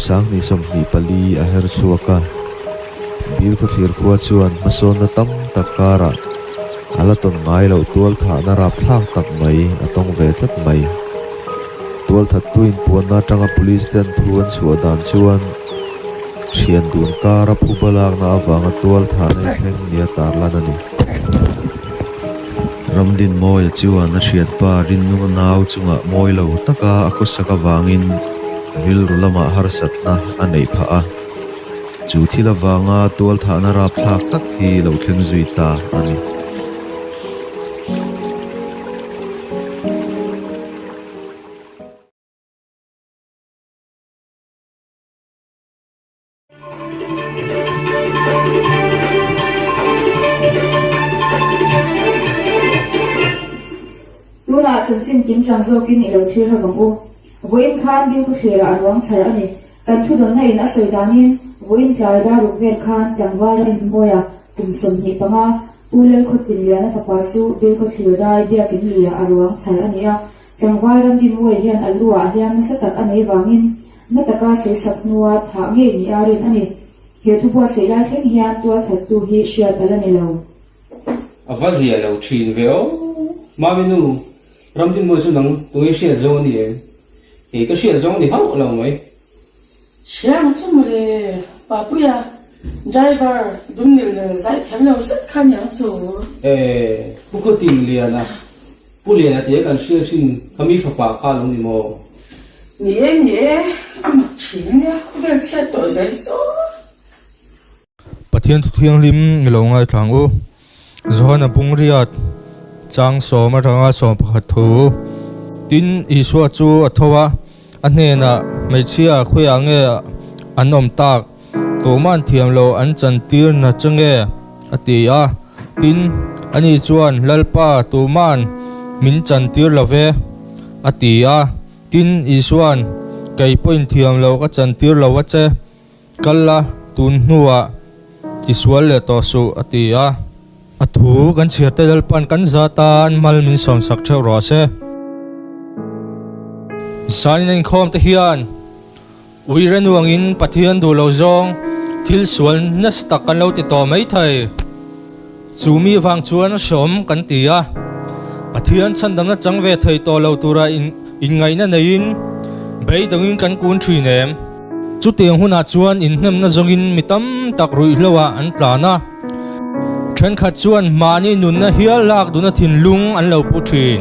2024 a her chhuak a, Bilkhawthlir khua chuan hmasawnna tam tak karah a la tawn ngai loh tualthahna rapthlak tak mai a tawng ve tlat mai. Tualthattu inpuanna atanga police ten thu an chhuah dan chuan thian dun kara phuba lakna avanga tualthahna i thleng nia tarlan a ni. Ramdinmawia chuan a thianpa Rinnunga nau chungah mawi lo taka a khawsak avangin rilru lamah harsatna a neih phah a. Chu thil avanga tualthahna rapthlak tak hi lo thleng zui ta a ni. Tunah chanchin kimchang zawkin i lo thlir ho vang u. Vawiin khan Bilkhawthlirah a ruang chhar a ni. Kan thudawnna in a sawi danin vawiin tlai dar ruk vel khan tlangval Rinmawia kum 25 Pu Lalkhawtinliana fapa chu Bilkhawthlir dai biakin luiah a ruang chhar a ni a. Tlangval Ramdinmawia hian a lu ah hliam nasa tak a nei vangin na taka sawisak hnua thah ngei nia rin a ni. He thu buatsaih lai thleng hian tualthattu hi hriat a la ni lo. A va zia lo thin ve aw. Mami nu, Ramdinmawia chu nang tunge hriat zawng a ni em? Kei ka hriat zawng a ni hauh lo mai. Hriang chu mawle, Papuia, driver Dumnil nen zai thiam lo zet kha niang chu. E, Pu Khawtinliana, Pu Liana tia kan hriat thin kha mi fapa kha lo ni maw? Ni e, ni e, a mak thin ania, khawvel chhiat tawh zel chu. Pathian thu thianghlim i lo ngaithla ang u. Johana Pungriat chang sawm atanga 11 thu. Tin, Isua chu a tho a, a hnenah, Hmeichhia khawiah nge an awm tak? Tuman thiam lo an chantir na che nge? a ti a. Tin, ani chuan, Lalpa, tuman min chantir lo ve, a ti a. Tin, Isuan, Kei pawhin thiam lo ka chantir lo a che. Kal la, tun hnuah tisual leh tawh suh, a ti a. A thu kan chhiarte Lalpan kan za tan mal min sawmsak theuh rawh se. Zanin a inkhawm te hian uire nuangin Pathian duh lo zawng thil sual nasa tak kan lo ti tawh mai thei. Chu mi vang chuan hreawm kan ti a, Pathian chhandamna chang ve thei tawh lo tura inngaihna neiin beidawngin kan kun thin em? Chutiang hunah chuan inhnemna zawngin mi tam tak ruihhloah an tlan a, thenkhat chuan mahni nunna hial lak duhna thinlung an lo pu thin.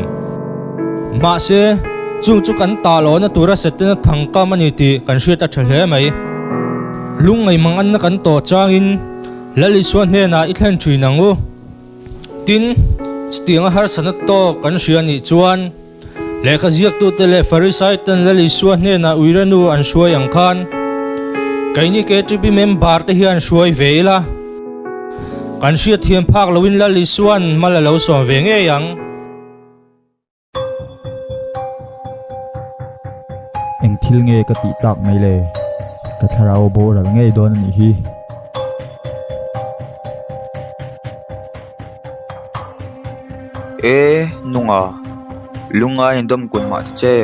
Mahse, chung chu kan tahlawhna tura Setana thangkam a ni tih kan hriat a tha hle mai. Lungngaihmang anna kan tawh changin Lal Isua hnenah i thlen thin ang u. Tin, chutianga harsatna tawk kan hria nih chuan, lehkha ziaktute leh Farisaiten Lal Isua hnenah uiranu an hruai ang khan, keini KTP member te hian hruai ve ila, kan hriatthiam phak loin Lal Isua'n mal a lo sawm ve ngei ang. Eng thil nge ka tih tak mai le? Ka thlarau boral ngei dawn a nih hi. E, nunga, lungai in dawm kun mah ta che,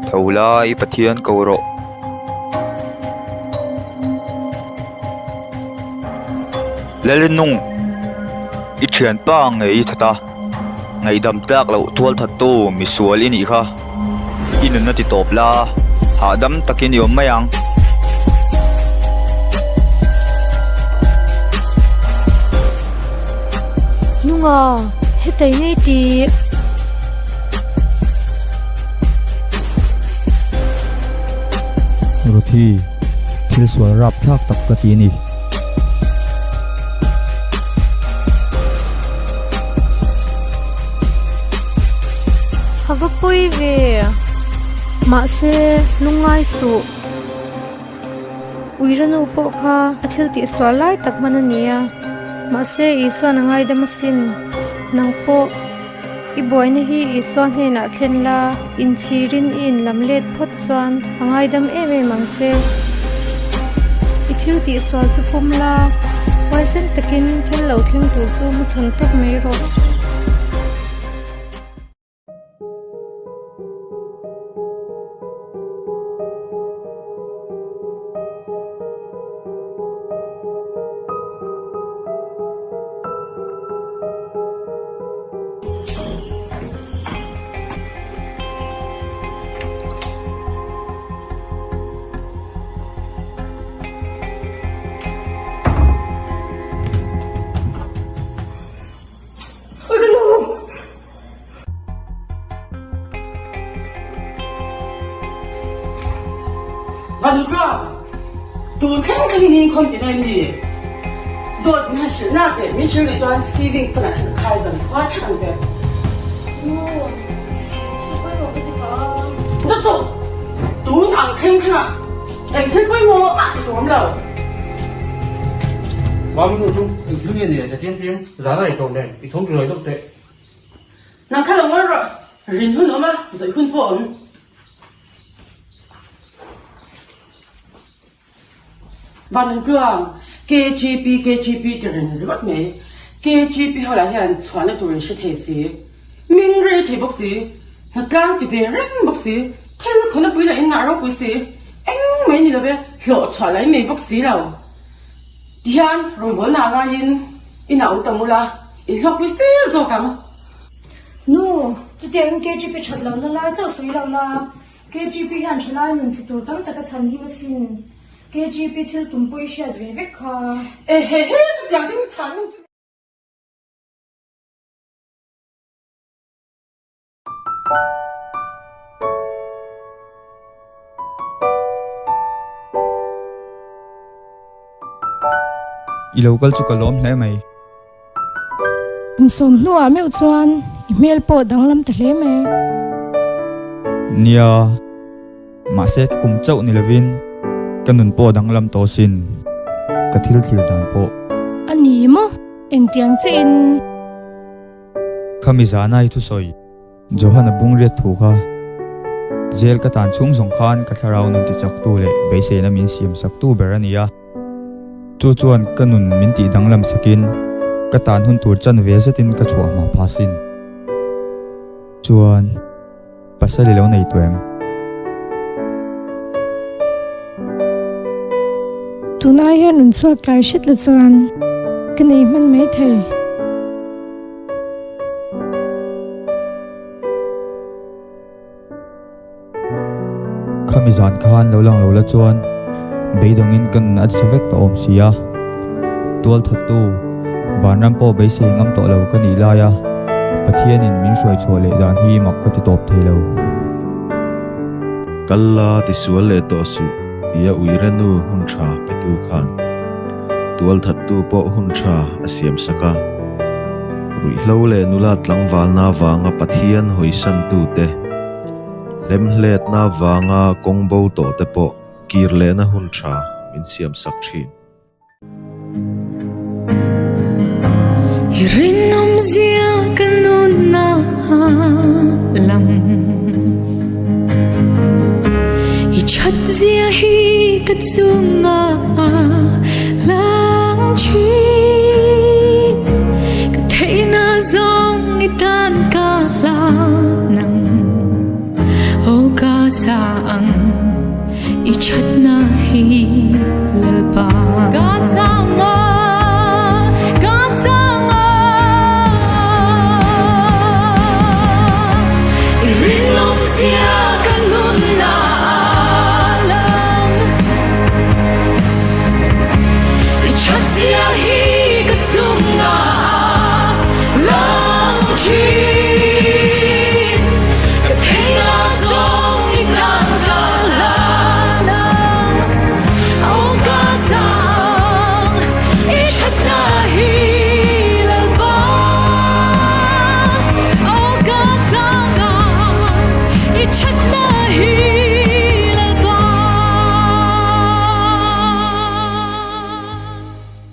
tho la i Pathian ko rawh. Lalrinung, i thianpa ngei i that a. Ngaihdam tlak loh tual thattu misual i nih kha. I nunna ti tawp la, hahdam takin i awm mai ang. Nunga, hetei ngei tih. Ruthi, thil sual rapthlak tak ka ti a ni. A va pawi ve. Mahse, lungngai suh. Uiranu pawh kha a thil tih sual lai tak hman a ni a. Mahse, Isuan a ngaidam asin. Nang pawh i buaina hi Isua hnenah thlen la, inchhirin i inlam let phawt chuan a ngaidam em em ang che. I thil tih sual chu pawm la, huaisen takin thil lo thleng tur chu hmachhawn tawp mai rawh. Tun thleng thlengin in inkhawm tihna em ni? Dawt min han hrilh nak leh min hrilh leh chuan ceiling fan ah khan ka khai zan khua thak ang che. Nu, thil pawimawh ka ti pah a. Dawt suh! Tun ang thleng thleng ah eng thil pawimawh mah ti tur awm lo. Mami nu chu eng thil nge ni le Zatiang piang zan a ei tawh nen i chhawm ṭuai deuh teh. Nang kha lo ngawi rawh, rin hun awm a, zawih hun pawh awm. Vannuntluang, KGP KGP ti reng ringawt mai. KGP ho lah hian chhuahna tur in hre thei si, ming rei thei bawk si, hnatlang ti ve reng bawk si, thil khawna pui lah in ngah ropui si, eng mai ni love hlawh chhuah lah in nei bawk si lo. Tihian rawngbawlna a ngaiin inah awm tam ula, in hlawkpui fe zawk ang. Nu, chutiangin KGP that lohna lai chauh sawi lo la, KGP hian thalai nun chhe tur tam tak a chhan him asin. KGP thil tum pawh i hriat ve vek kha. Ehehe, chutiang ding chhan nu chu. I lo kal chu ka lawm hle mai. Kum sawm hnuah meuh chuan i hmel pawh danglam ta hle mai. Nia, mahse ka kum chauh ni lovin ka nun pawh danglam tawh sin, ka thil thlir dan pawh. A ni maw? Engtiang chiahin? Khami zana i thusawi Johana bungriat thu kha Jail ka tan chhung zawng khan ka thlarau nun tichaktu leh beiseina min siam saktu ber a ni a. Chu chuan ka nun min tih danglam sakin ka tan hun tur chan ve zetin ka chhuah hma pha sin. Chuan pasal i lo nei tawh em? Tunai hian rawn chhuak tlai hret la chuan ka nei hman mai thei. Khami zan khan lo lang lo la chuan beidawngin ka nun a chhe vek tawh awm si a. Tualthattu vanram pawh beisei ngam tawh lo ka nih lai a, Pathianin min hruai chhuah leh dan hi mak ka ti tawp thei lo. Kal la tisual leh tawh suh tia uirenu hun tha petu khan Tualthattu pawh hun tha a siam sak a. Ruihhlo leh nula tlangvalna avanga Pathian hawisantute, hlemhletna avanga kawng bo tawhte pawh kir lehna hun tha min siam sak thin. I rinawmzia ka nunna lang I thatzia hi ka chunga.